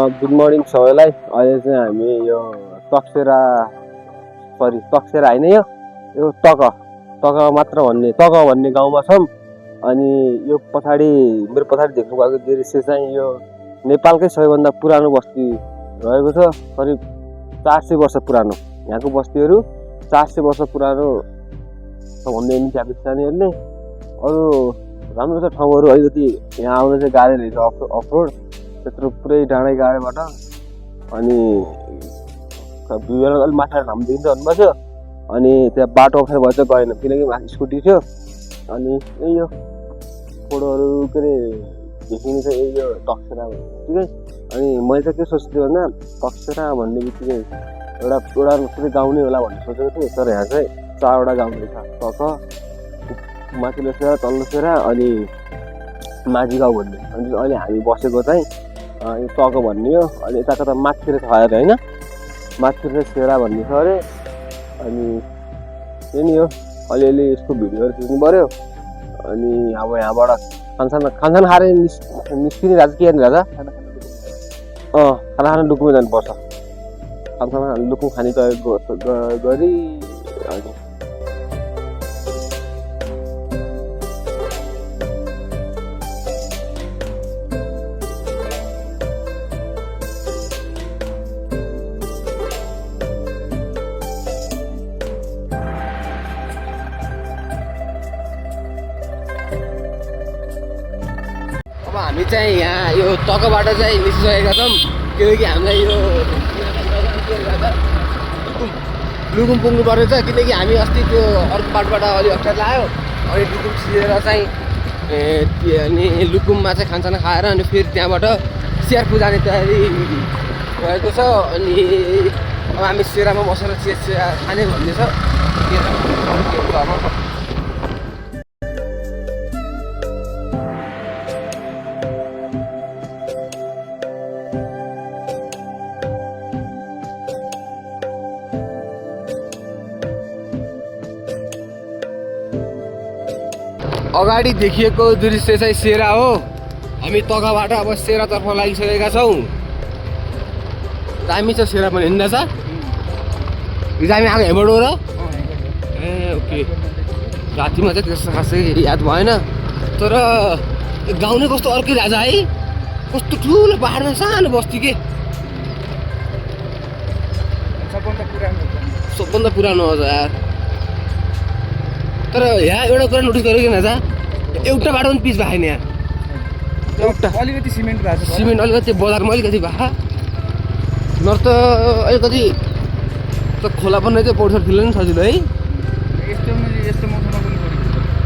Good morning सबैलाई। अहिले चाहिँ हामी यो तकसेरा होइन, यो तक मात्र भन्ने गाउँमा छौँ। अनि यो पछाडि मेरो पछाडि देख्नु भएको दृश्य चाहिँ यो नेपालकै सबैभन्दा पुरानो बस्ती रहेको छ। करिब 400 वर्ष पुरानो यहाँको बस्तीहरू 400 वर्ष पुरानो भन्ने त्यहाँको स्थानीयहरूले। अरू राम्रो छ ठाउँहरू, अलिकति यहाँ आउनु चाहिँ गाह्रो रहेछ, अफरोड त्यत्रो पुरै डाँडै गाडीबाट। अनि अलिक माथि घाम देखिन्छ भन्नुभएको थियो। अनि त्यहाँ बाटो अप्ठ्यारो भएर चाहिँ गएन, किनकि माथि स्कुटी थियो। अनि यही यो फोटोहरू के अरे देखिने चाहिँ यही यो तकसेरा ठिकै। अनि मैले चाहिँ के सोच्थेँ भन्दा तकसेरा भन्ने बित्तिकै एउटा पुरै गाउँ नै होला भन्ने सोचेको थिएँ। तर यहाँ चाहिँ 4वटा गाउँ रहेछ, तक, माथिल्लो सेरा, तल्लो सेरा अनि माझी गाउँ भन्ने। अनि अहिले हामी बसेको चाहिँ यो तक भन्ने हो। अनि यता कता माथितिर छ अरे होइन, माथितिर सेरा भन्ने छ अरे। अनि त्यही नि हो, अलिअलि यसको भिडियोहरू खिच्नु पऱ्यो। अनि अब यहाँबाट खानसान खाएर निस्किने राजा के गर्ने राजा? खाना खान लुकुम जानुपर्छ। खानसान लुकुम खाने तयारी गरी अनि हामी चाहिँ यहाँ यो तकबाट चाहिँ निस्किसकेका छौँ। किनकि हामीलाई यो लुकुम पुग्नु परेछ, किनकि हामी अस्ति त्यो अर्को बाटोबाट अलिक अप्ठ्यारो लाग्यो। अनि लुकुम छिरेर चाहिँ अनि लुकुममा चाहिँ खानसाना खाएर अनि फेरि त्यहाँबाट स्यार्पु जाने तयारी भएको छ। अनि अब हामी सेरामा बसेर चिया खाने भन्ने छ। अगाडि देखिएको दृश्य चाहिँ सेरा हो। हामी तकबाट अब सेरातर्फ लागिसकेका छौँ। दामी छ सेरा पनि हिँड्दा छ। हिजो हामी आएको हेबाट हो र? ए ओके। रातिमा चाहिँ त्यस्तो खासै याद भएन। तर गाउँ नै कस्तो अर्कै राजा है, कस्तो ठुलो पाहाडमा सानो बस्ती के, सबभन्दा पुरानो हो यार। तर यहाँ एउटा कुरा नोटिस गरेको किन राजा, एउटा बाटो पनि पिच भएन यहाँ। एउटा अलिकति सिमेन्ट भएको छ, सिमेन्ट अलिकति बजारमा अलिकति भए नर त अलिकति त खोला पनि चाहिँ पौडी खेल्नु पनि सजिलो है। यस्तो मौसममा पनि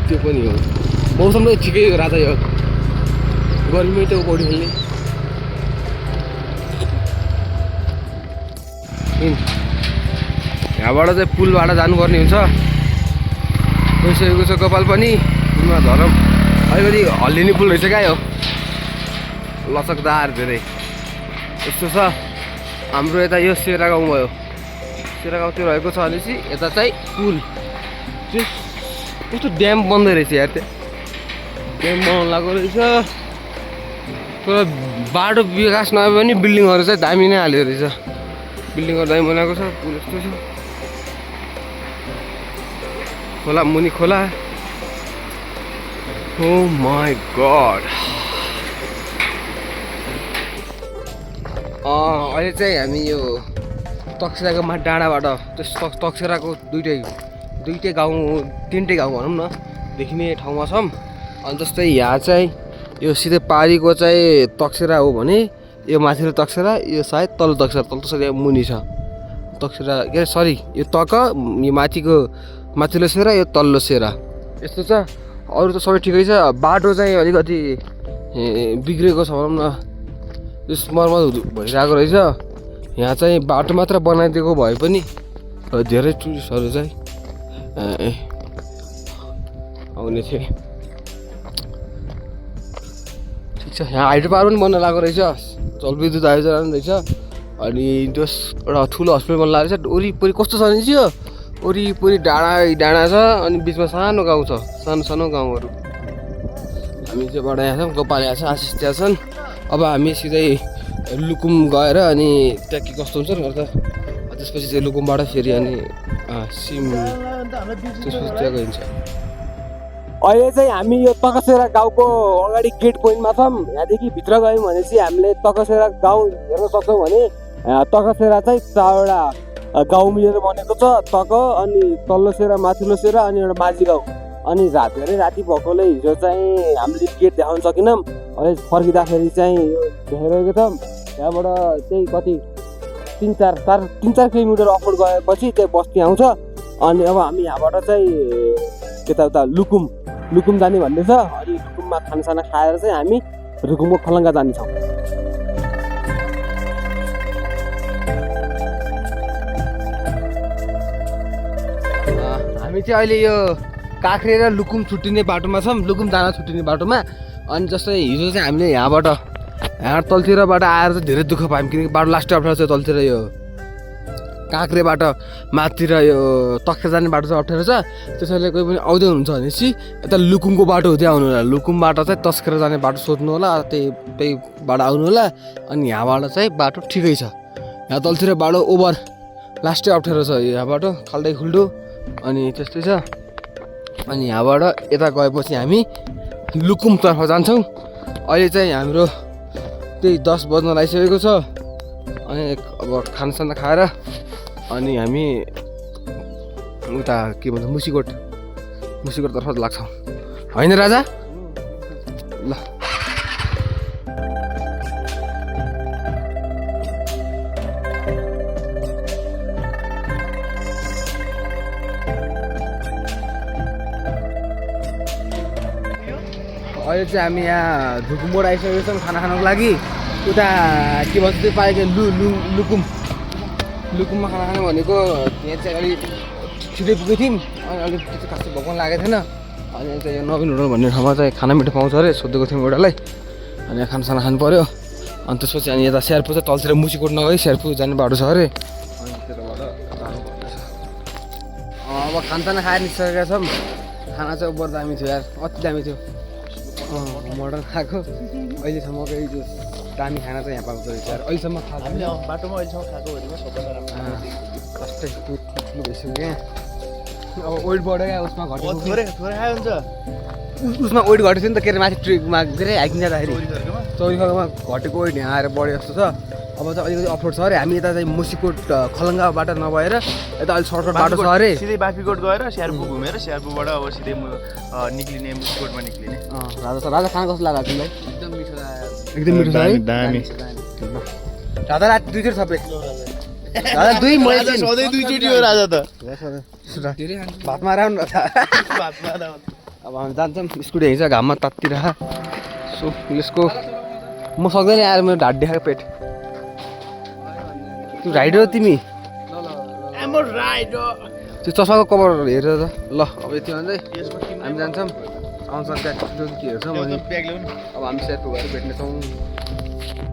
त्यो पनि हो, मौसम चाहिँ ठिकै हो राजा। यो गर्मीमै त्यो पौडी खेल्ने। यहाँबाट चाहिँ पुलबाट जानुपर्ने हुन्छ। गइसकेको छ कपाल पनि पुलमा झरम। अलिकति हल्लिने पुल रहेछ क्या यो, लचकदार धेरै यस्तो छ। हाम्रो यता यो सेरा गाउँ भयो, सेरा गाउँतिर रहेको छ। भनेपछि यता चाहिँ पुल त्यो कस्तो ड्याम बन्दै रहेछ यार, त्यहाँ ड्याम बनाउनु लागेको रहेछ। तर बाटो विकास नभए पनि बिल्डिङहरू चाहिँ दामी नै हाल्यो रहेछ। बिल्डिङहरू दामी बनाएको छ। पुल यस्तो छ, खोला मुनि खोला। ओ माई गड। अहिले चाहिँ हामी यो तकसेराको डाँडाबाट तकसेराको दुईटै गाउँ 3टै गाउँ भनौँ न देखिने ठाउँमा छौँ। अनि जस्तै यहाँ चाहिँ यो सिधै पारीको चाहिँ तकसेरा हो भने यो माथिल्लो तकसेरा, यो सायद तल्लो तकसेरा यहाँ मुनि छ तकसेरा। के अरे सरी, यो तक, यो माथिल्लो सेरा, यो तल्लो सेरा यस्तो छ। अरू त सबै ठिकै छ। बाटो चाहिँ अलिकति बिग्रेको छ भनौँ न, मर्मत भइरहेको रहेछ। यहाँ चाहिँ बाटो मात्र बनाइदिएको भए पनि धेरै टुरिस्टहरू चाहिँ आउने थिए। ठिक छ, यहाँ हाइड्रो पावर पनि बन्न लागेको रहेछ, जलविद्युत आयोजना पनि रहेछ। अनि त्यो एउटा ठुलो हस्पिटल बन्न लागेको रहेछ। वरिपरि कस्तो छ भने चाहिँ वरिपरि डाँडा छ। अनि बिचमा सानो गाउँ छ, सानो गाउँहरू। हामी चाहिँ बढाएको छौँ, गोपाल यहाँ छ, आशिष त्यहाँ छन्। अब हामी सिधै लुकुम गएर अनि त्यहाँ के कस्तो हुन्छ नि त त्यसपछि चाहिँ लुकुमबाट फेरि अनि सिम त्यसपछि त्यहाँ गइन्छ। अहिले चाहिँ हामी यो तकसेरा गाउँको अगाडि गेट पोइन्टमा छौँ। यहाँदेखि भित्र गयौँ भने चाहिँ हामीले तकसेरा गाउँ हेर्न सक्छौँ भने तकसेरा चाहिँ 4वटा गाउँ मिलेर बनेको छ। तक अनि तल्लो सेरा माथिल्लो सेरा अनि एउटा माझी गाउँ। अनि धेरै राति भएकोले हिजो चाहिँ हामीले गेट देखाउन सकेनौँ। अहिले फर्किँदाखेरि चाहिँ देखाइरहेको छौँ। त्यहाँबाट चाहिँ कति 3-4 किलोमिटर अफरोड गएपछि चाहिँ बस्ती आउँछ। अनि अब हामी यहाँबाट चाहिँ यता लुकुम जाने भन्ने छ। अनि लुकुममा खानासाना खाएर चाहिँ हामी रुकुमको खलङ्गा जानेछौँ। हामी चाहिँ अहिले यो काँक्रे र लुकुम छुट्टिने बाटोमा छौँ, लुकुम जान छुट्टिने बाटोमा। अनि जस्तै हिजो चाहिँ हामीले यहाँ तलतिरबाट आएर चाहिँ धेरै दुःख पायौँ किनकि बाटो लास्टै अप्ठ्यारो छ। तलतिर यो काँक्रेबाट माथितिर यो तकसेरा जाने बाटो चाहिँ अप्ठ्यारो छ। त्यसैले कोही पनि आउँदै हुनुहुन्छ भनेपछि यता लुकुमको बाटो हुँदै आउनु होला। लुकुमबाट चाहिँ तस्केर जाने बाटो सोध्नु होला, त्यहीबाट आउनु होला। अनि यहाँबाट चाहिँ बाटो ठिकै छ। यहाँ तलतिर बाटो ओभर लास्टै अप्ठ्यारो छ। यहाँ बाटो खाल्डै खुल्डो अनि त्यस्तै छ। अनि यहाँबाट यता गएपछि हामी लुकुमतर्फ जान्छौँ। अहिले चाहिँ हाम्रो त्यही 10 बज्न लागिसकेको छ। अनि अब खानासाना खाएर अनि हामी उता के भन्छ मुसिकोटतर्फ लाग्छौँ होइन राजा? ल अहिले चाहिँ हामी यहाँ धुकुमोड आइसकेको छौँ खाना खानको लागि। उता के भन्छ त्यो पाएको लुकुममा खाना खानु भनेको यहाँ चाहिँ अलिक छिटै पुगेको थियौँ। अनि अलिक त्यस्तो खासै भोक पनि लागेको थिएन। अनि चाहिँ यो नवीन होटल भन्ने ठाउँमा चाहिँ खाना मिठो पाउँछ अरे, सोधेको थियौँ एउटालाई। अनि यहाँ खानासाना खानु पऱ्यो। अनि त्यसपछि अनि यता स्यार्पु चाहिँ तलतिर मुसिकोट नगई स्यार्पु जाने बाटो छ अरे। अनि त्यताबाट जानुपर्छ। अब खानासाना खाएर निस्केका छौँ। खाना चाहिँ ओभर दामी थियो यार, अति दामी थियो। मोडर्न खाएको अहिलेसम्मको यो दामी खाना चाहिँ यहाँ पाउँछ यार। अहिलेसम्म हामीले बाटोमा अहिलेसम्म खाएको भरिमा सबभन्दा राम्रो फर्स्टै ठुलो भइसक्यो क्या। अब वेट बढ्यो क्या उसमा घट्यो। थोरै खायो हुन्छ। उसमा वेट घटेको थियो नि त के अरे माथि ट्रेकमा के अरे हाइकिङ जाँदाखेरि चौरीखलमा घटेको वेट यहाँ आएर बढ्यो जस्तो छ। अब चाहिँ अलिकति अफरोड छ अरे। हामी यता चाहिँ मुसिकोट खलङ्गाबाट नभएर यता अलिक सर्टकट बाटो छ अरे। सिधै बाँकीकोट गएर स्यार्पु घुमेर स्यार्पुबाट अब सिधै निक्लिने मुसिकोटमा निक्लिने। राजा खाना कस्तो लाग्यो तिमीलाई? एकदम मिठो लाग्यो। एकदम मिठो छ है? दामी। राजा रात 2 चोटि सबै राजा 2 मैले सधैँ 2 चोटि हो राजा त। भातमा राउन्ड अब हामी जान्छौँ। स्कुटी हिँड्छ घाममा तात्तिरह। सो यसको म सक्दैन यार, मेरो ढाड देखाएको पेट। तँ राइडर हो तिमी? त्यो चस्माको कभर हेरेर त ल। अब यति भन्दै हामी जान्छौँ। आउँछ त्यहाँ के हेर्छौँ। अनि अब हामी स्यार्पु गएर भेट्नेछौँ।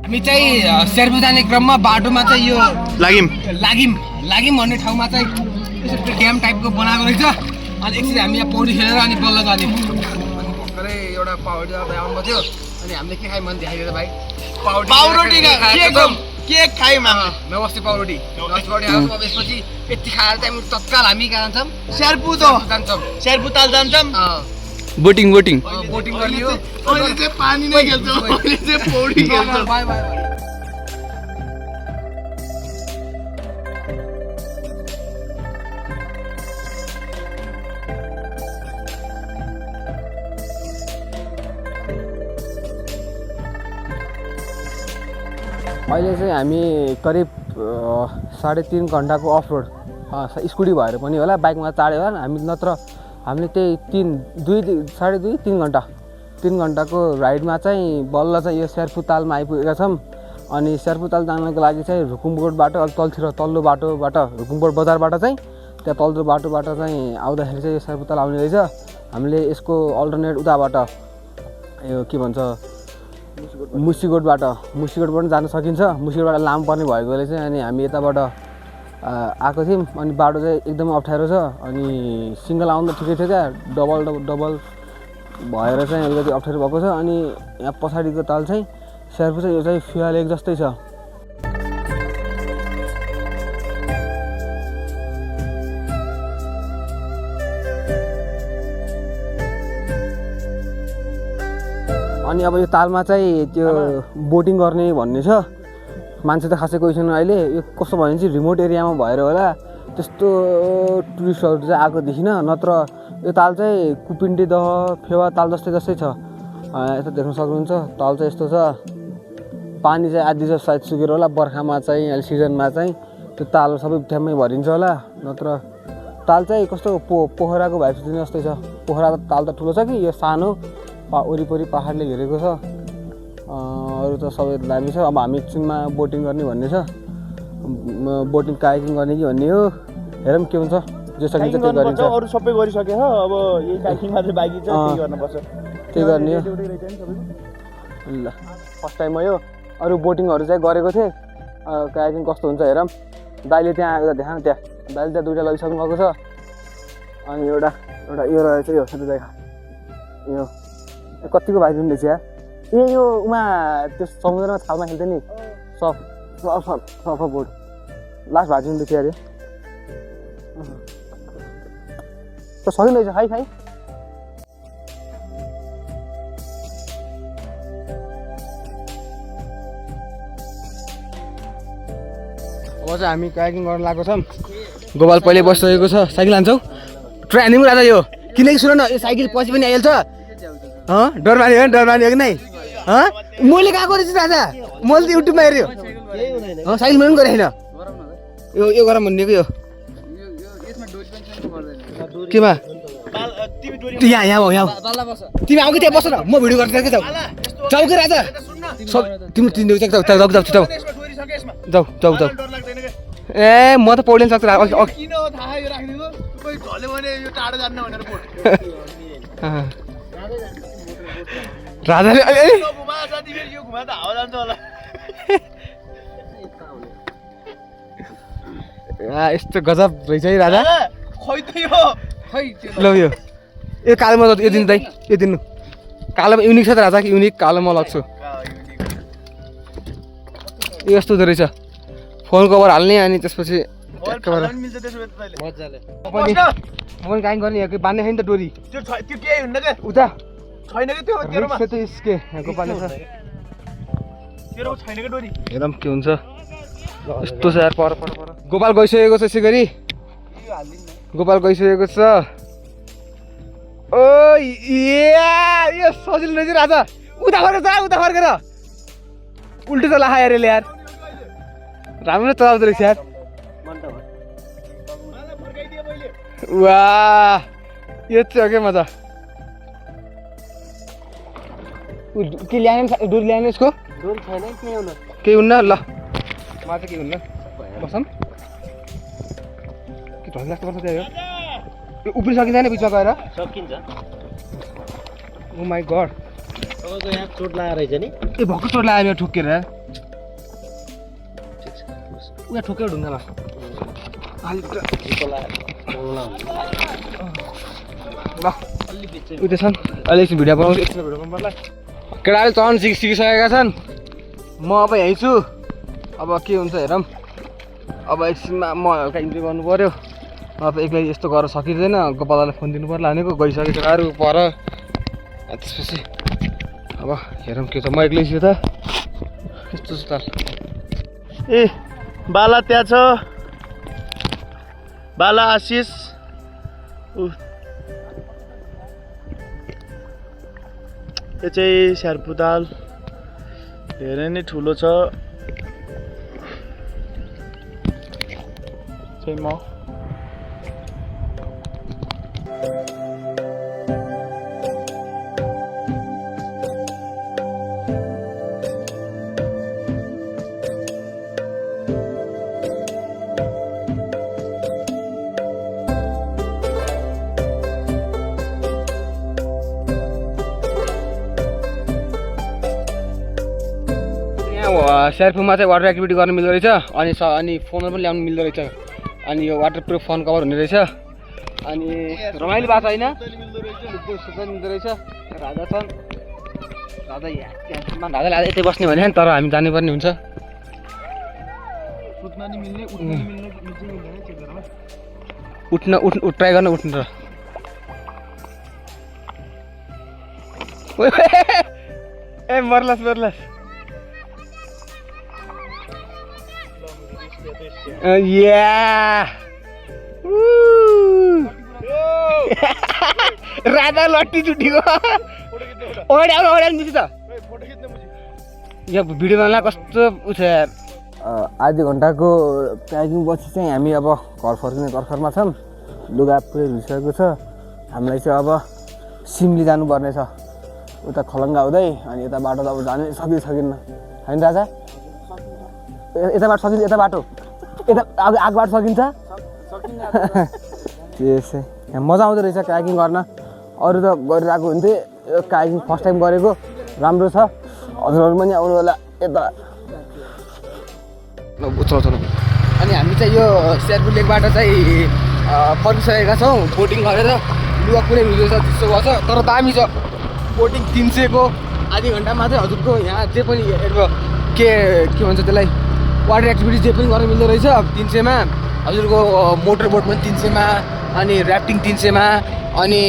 हामी चाहिँ स्यार्पु जाने क्रममा बाटोमा चाहिँ यो लागिम भन्ने ठाउँमा चाहिँ यसो ड्याम टाइपको बनाएको रहेछ। अनि एकछिन हामी यहाँ पौडी खेलेर अनि बल्ल जाने। अनि भर्खरै एउटा पाउडी आउनुभएको थियो। अनि हामीले के खायौँ भने देखाइदियो भाइ? पाउरोटी केक खायौँ हामीले। नमस्ते पाउरोटी खायौँ। अब यसपछि यति खाएर चाहिँ तत्काल हामी कहाँ जान्छौँ? स्यार्पु जान्छौँ। स्यार्पु ताल जान्छौँ। बोटिङ बोटिङ गर्ने हो। अहिले चाहिँ पानी नै खेल्छौँ, अहिले चाहिँ पौडी खेल्छौँ। By by. अहिले चाहिँ हामी करिब 3.5 घन्टाको अफरोड स्कुटी भएर पनि होला, बाइकमा चाँड्यो होला। हामी नत्र हामीले त्यही 3 घन्टाको राइडमा चाहिँ बल्ल चाहिँ यो स्यार्पु तालमा आइपुगेका छौँ। अनि स्यार्पु ताल जानको लागि चाहिँ रुकुमकोटबाट तलतिर तल्लो बाटोबाट रुकुमकोट बजारबाट चाहिँ त्यहाँ तल्लो बाटोबाट चाहिँ आउँदाखेरि चाहिँ यो स्यार्पु ताल आउने रहेछ। हामीले यसको अल्टरनेट उताबाट यो के भन्छ मुसिकोटबाट पनि जान सकिन्छ। मुसिकोटबाट लामो पर्ने भएकोले चाहिँ अनि हामी यताबाट आएको थियौँ। अनि बाटो चाहिँ एकदमै अप्ठ्यारो छ। अनि सिङ्गल आउनु त ठिकै थियो क्या, डबल भएर चाहिँ अलिकति अप्ठ्यारो भएको छ। अनि यहाँ पछाडिको ताल चाहिँ स्यार्पु चाहिँ यो चाहिँ फ्युल एक जस्तै छ। अनि अब यो तालमा चाहिँ त्यो बोटिङ गर्ने भन्ने छ। मान्छे त खासै कोही छैन अहिले। यो कस्तो भने चाहिँ रिमोट एरियामा भएर होला त्यस्तो टुरिस्टहरू चाहिँ आएको देखिनँ। नत्र यो ताल चाहिँ कुपिन्डे दह फेवा ताल जस्तै छ। यता देख्न सक्नुहुन्छ ताल चाहिँ यस्तो छ। पानी चाहिँ आधी चाहिँ सायद सुकेर होला। बर्खामा चाहिँ अहिले सिजनमा चाहिँ त्यो ताल सबै ठ्याम्मै भरिन्छ होला। नत्र ताल चाहिँ कस्तो पोखराको भाइब्स दिने जस्तै छ। पोखरा ताल त ठुलो छ कि यो सानो वरिपरि पाहाडले घेरेको छ। अरू त सबै दामी छ। अब हामी एकछिनमा बोटिङ गर्ने भन्ने छ। बोटिङ कायाकिङ गर्ने कि भन्ने हो। हेरौँ के हुन्छ। जे सकिन्छ त्यो गरिन्छ। अरू सबै गरिसके हो। अब यही कायाकिङ मात्रै बाँकी छ, त्यही गर्नुपर्छ। त्यही गर्ने हो। ल फर्स्ट टाइम हो यो। अरू बोटिङहरू चाहिँ गरेको थिएँ। कायाकिङ कस्तो हुन्छ हेरौँ। दाइले त्यहाँ एउटा देखाउँ त्यहाँ। दाइले त्यहाँ दुइटा लगिसक्नु भएको छ। अनि एउटा यो रहेछ यो देखा यो कतिको भाइ रहेछ यार। यो उमा त्यो समुद्रमा छालमा खेल्थ्यो नि सफा बोर्ड लास्ट भाइ रहेछ यार। त्यो सकिँदो रहेछ खाइ अब चाहिँ हामी कायाकिङ गर्न लागेको छौँ। गोपाल पहिले बसिरहेको छ। साइकल हान्छौ ट्राई हान्नु राजा यो किनकि सुन न यो साइकल पछि पनि आइहाल्छ। डर मान्यो कि नै मैले कहाँ गरेछु राजा। मैले त युट्युबमा हेऱ्यो साइकल पनि गरेँ होइन। यो गरम भनिदिएको यो केमा यहाँ तिमी आऊ कि त्यहाँ बस न। म भिडियो गर्छु कि जाऊ कि राजा। तिम्रो तिन जाऊ ए म त पौडिन सक्छु। राजाले यस्तो गजब रहेछ है राजा। ल यो कालोमा यो दिनु दाइ यो दिनु। कालोमा युनिक छ त राजा कि युनिक कालोमा लग्छु। यो यस्तो हुँदो रहेछ। फोन कभर हाल्ने अनि त्यसपछि म पनि काहीँ गर्ने बान्ने छैन त डोरी उता छैन कि त्यो हेरौँ के हुन्छ। यस्तो छ यार पर गोपाल गइसकेको छ। यसै गरी गोपाल गइसकेको छ। ओ यो सजिलो रहेछ राजा। उता फर्केर उल्टो त लाखा यार यसले यार। राम्रो चलाउँदो रहेछ यार। वाह यो चाहिँ के मजा। के ल्याएन डोरी ल्याएन यसको डोरी छैन केही हुन्न। ल म चाहिँ केही हुन्न बसौँ के ढल लाग्छ पर्छ त्यहाँ यो उफ्रि सकिँदैन बिचमा गएर सकिन्छ। ओ माई गड तपाईँको यहाँ चोट लागेको रहेछ नि। ए भक्कु चोट लाग्यो ठोकेर उहाँ ठोकेर ढुङ्गामा ल उयो छन्। अहिले एकछिन भिडियो बनाउँछु। एकछिन भिडियो बनाउनु पर्ला। केटाले चढ्न सिकिसकेका छन्। म अब यहीँ छु। अब के हुन्छ हेरौँ। अब एकछिनमा म हल्का इन्जोय गर्नु पऱ्यो। अब एक्लै यस्तो गरेर सकिँदैन। गोपाललाई फोन दिनु पर्ला भनेको गइसकेको अरू पर। त्यसपछि अब हेरौँ के छ। म एक्लै छु त यस्तो छ त। ए बाला त्यहाँ छ। बाला आशिष यो चाहिँ स्यार्पु ताल धेरै नै ठुलो छ। चाहिँ म स्यार्पुमा चाहिँ वाटर एक्टिभिटी गर्न मिल्दो रहेछ। अनि फोनमा पनि ल्याउनु मिल्दो रहेछ। अनि यो वाटर प्रुफ फोन कभर हुने रहेछ। अनि रमाइलो भएको होइन मिल्दो रहेछ। राजा छन् राजा राजाले आज यतै बस्ने भने तर हामी जानुपर्ने हुन्छ। उठ्न ट्राई गर्न उठ्नु र ए मर्लास राधा लट्टी चुटीको ओढ्या निस्छ त यहाँ भिडियो बनाउँदा कस्तो उछ यार। आधी घन्टाको प्याकिङ पछि चाहिँ हामी अब घर फर्किने कर्खरमा छौँ। लुगा पुरै धुइसकेको छ। हामीलाई चाहिँ अब सिमली जानुपर्ने छ, उता खलङ्गा हुँदै। अनि यता बाटो त अब जानै सकिन्न होइन राजा? यता बाटो सकिन्छ, यता बाटो यता आग बाटो सकिन्छ। त्यसै यहाँ मजा आउँदो रहेछ कायाकिङ गर्न। अरू त गरिरहेको हुन्थ्यो, यो कायाकिङ फर्स्ट टाइम गरेको राम्रो छ। हजुरहरू पनि आउनु होला यता। चल अनि हामी चाहिँ यो शेरपुर लेकबाट चाहिँ फर्किसकेका छौँ। बोटिङ गरेर लुगा पुरै भिजेछ, चिसो भएको छ तर दामी छ। बोटिङ 300 को आधी घन्टामा चाहिँ हजुरको यहाँ जे पनि के भन्छ त्यसलाई वाटर एक्टिभिटी जे पनि गर्न मिल्दो रहेछ 300 मा। हजुरको मोटर बोट पनि 300 मा, अनि ऱ्याफ्टिङ 300 मा, अनि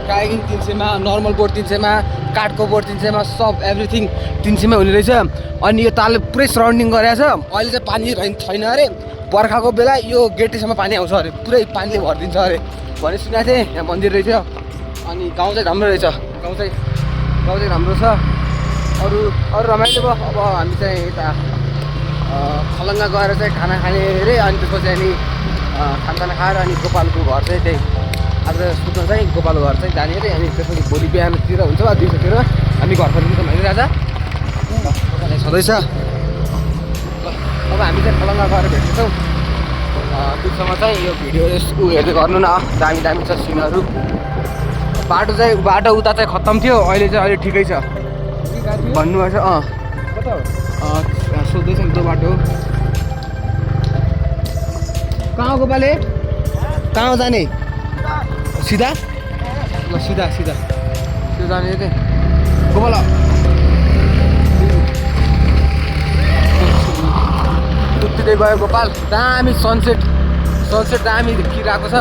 कायाकिङ 300 मा, नर्मल बोट 300 मा, काठको बोट 300 मा, सब एभ्रिथिङ 300 मा हुने रहेछ। अनि यो तालले पुरै सराउन्डिङ गरेको छ। अहिले चाहिँ पानी छैन अरे, बर्खाको बेला यो गेटेसम्म पानी आउँछ अरे, पुरै पानीले भरिदिन्छ अरे भने सुनेको थिएँ। यहाँ मन्दिर रहेछ अनि गाउँ चाहिँ राम्रो रहेछ, गाउँ चाहिँ राम्रो छ। अरू रमाइलो भयो। अब हामी चाहिँ यता खलङ्गा गएर चाहिँ खाना खाने अरे, अनि त्यसपछि अनि खाना खाएर अनि गोपालको घर चाहिँ त्यही आज सुत्न चाहिँ गोपालको घर चाहिँ जाने अरे। अनि त्यसपछि भोलि बिहानतिर हुन्छ वा दिउँसोतिर हामी घर फर्किन्छौँ होइन राजा? छँदैछ। अब हामी चाहिँ खलङ्गा गएर भेट्छौँ। त्योसँग चाहिँ यो भिडियो हेर्दै गर्नु न, दामी छ सिनहरू। बाटो उता चाहिँ खत्तम थियो, अहिले ठिकै छ भन्नुभएको छ। सोध्दैछ नि त्यो बाटो कहाँ हो गोपाले? कहाँ जाने? सिधा ल सिधा जाने चाहिँ गोपाल। उत्तिँदै गयो गोपाल। दामी सनसेट दामी देखिरहेको छ।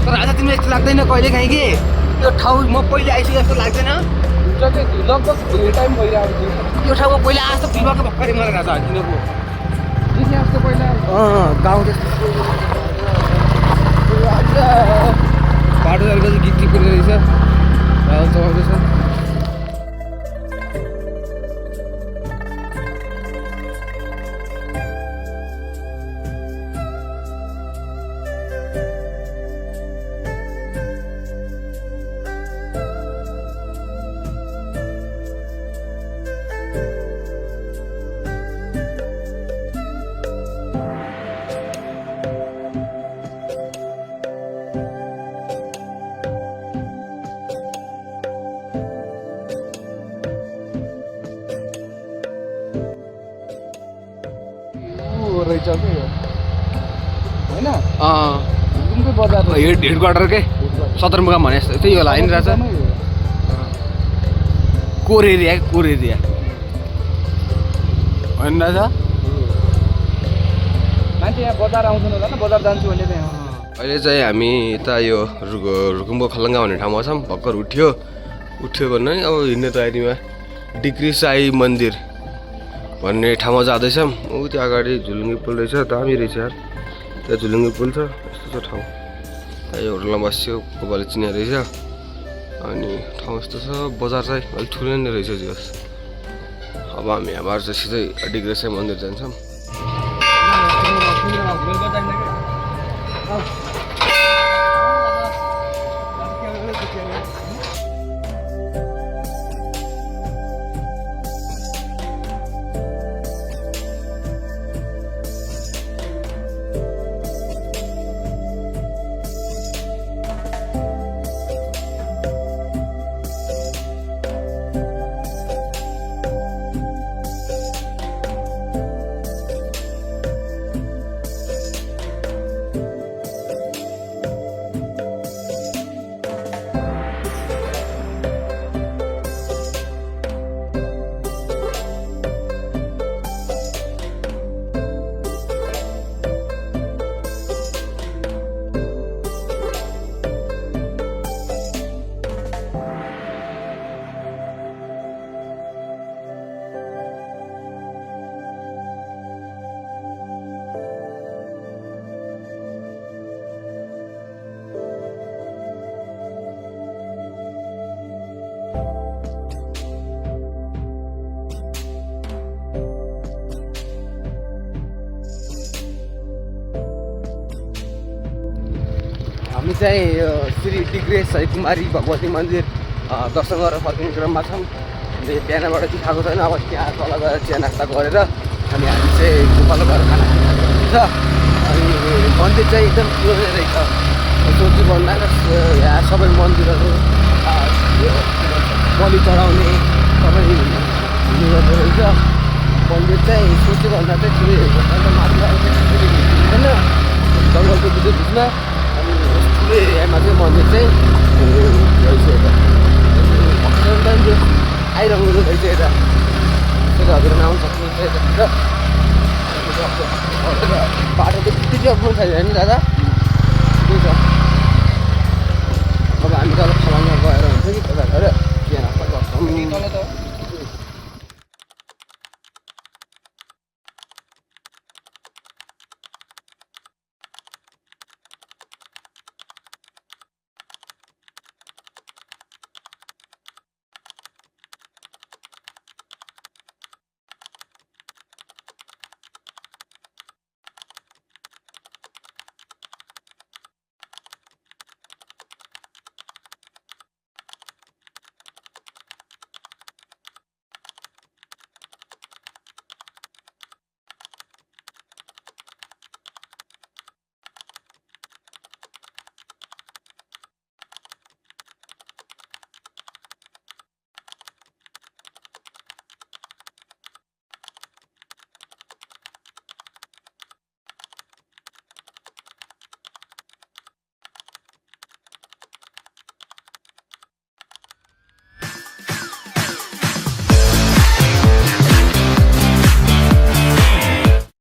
तर आज तिमीलाई यस्तो लाग्दैन कहिले काहीँ कि यो ठाउँ म पहिले आइसकेँ जस्तो लाग्दैन? लगभग धेरै टाइम भइरहेको थियो यो ठाउँमा। पहिला आज त बिमाको भर्खरै मरेर छ किनको जस्तो पहिला गाउँ त्यस्तो बाटोहरूको चाहिँ गीत पुऱ्याइ रहेछ चलाउँदैछ। हेडक्वार्टर के सदरमुकाम भने जस्तो त्यही होला होइन राजा? कोर एरिया होइन राजा? मान्छे यहाँ बजार आउँछन् होला, बजार जान्छु भने चाहिँ। अहिले चाहिँ हामी यता यो रुकुमको खलङ्गा भन्ने ठाउँमा छौँ। भर्खर उठ्यो भन्नु नि अब हिँड्ने तयारीमा डिक्री साई मन्दिर भन्ने ठाउँमा जाँदैछौँ। ऊ त्यो अगाडि झुलुङ्गे पुल रहेछ, दामी रहेछ यार। त्यहाँ झुलुङ्गे पुल छ, यस्तो छ ठाउँ। यो होटलमा बस्यो, गोपालले चिनेको रहेछ। अनि ठाउँ यस्तो छ, बजार चाहिँ अलिक ठुलो नै रहेछ जस। अब हामी यहाँबाट चाहिँ सिधै डिग्री साई मन्दिर जान्छौँ। हामी चाहिँ यो श्री डिग्रेस है कुमारी भगवती मन्दिर दर्शन गरेर फर्किने क्रममा छौँ। हामीले बिहानबाट चाहिँ खाएको छैन, अब त्यहाँ तल गएर चिया नास्ता गरेर अनि हामी चाहिँ गुफालो गएर खाना खान्छ। अनि मन्दिर चाहिँ एकदम पुरानो रहेछ, सोची भन्दा यहाँ सबै मन्दिरहरू बलि चढाउने सबै हुने गर्दो रहेछ। मन्दिर चाहिँ सोची भन्दा चाहिँ ठुलै अन्त माथि होइन जङ्गलको बिचमा बिचमा अनि ठुलो एरियामा चाहिँ मन्दिर चाहिँ रहेछ यता। जो आइरहनु रहेछ यता, त्यसले हजुर आउनु सक्नुहुन्छ यतातिर। बाटो चाहिँ त्यति अप्ठ्यारो छैन नि दादा, त्यही छ। अब हामी तल खलाङमा गएर हुन्छ कि तल गएर चिया नास्ता गर्छौँ।